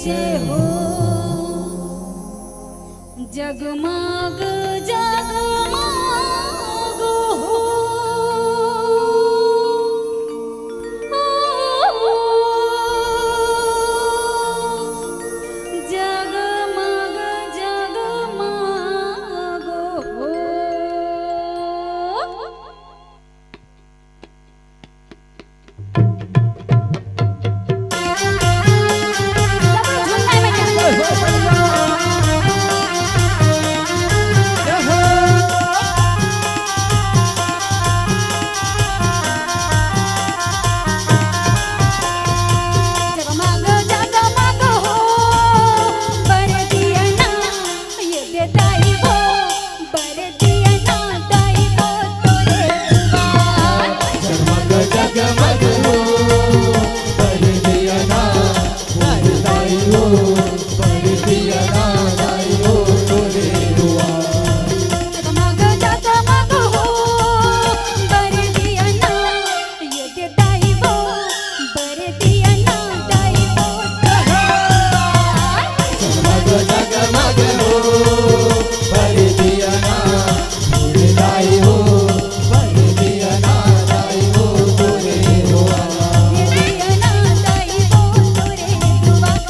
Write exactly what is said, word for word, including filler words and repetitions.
जय हो। जगमग जगमग हो। जगमग जगमग हो। जगमग जगमग हो, बर दिया ना, ये दे दाई हो, बर दिया ना, दाई हो तोरे दुआर। जगमग जगमग हो, बर दिया ना, बर दाई हो, बर दिया ना, दाई हो तोरे दुआर। जगमग जगमग हो, बर दिया ना, ये दे दाई हो, बर दिया ना, दाई हो तोरे दुआर। जगमग जगमग हो, बर दिया ना, बर दाई हो, बर दिया ना, दाई हो तोरे दुआर। ये दिया ना, दाई हो तोरे दुआर।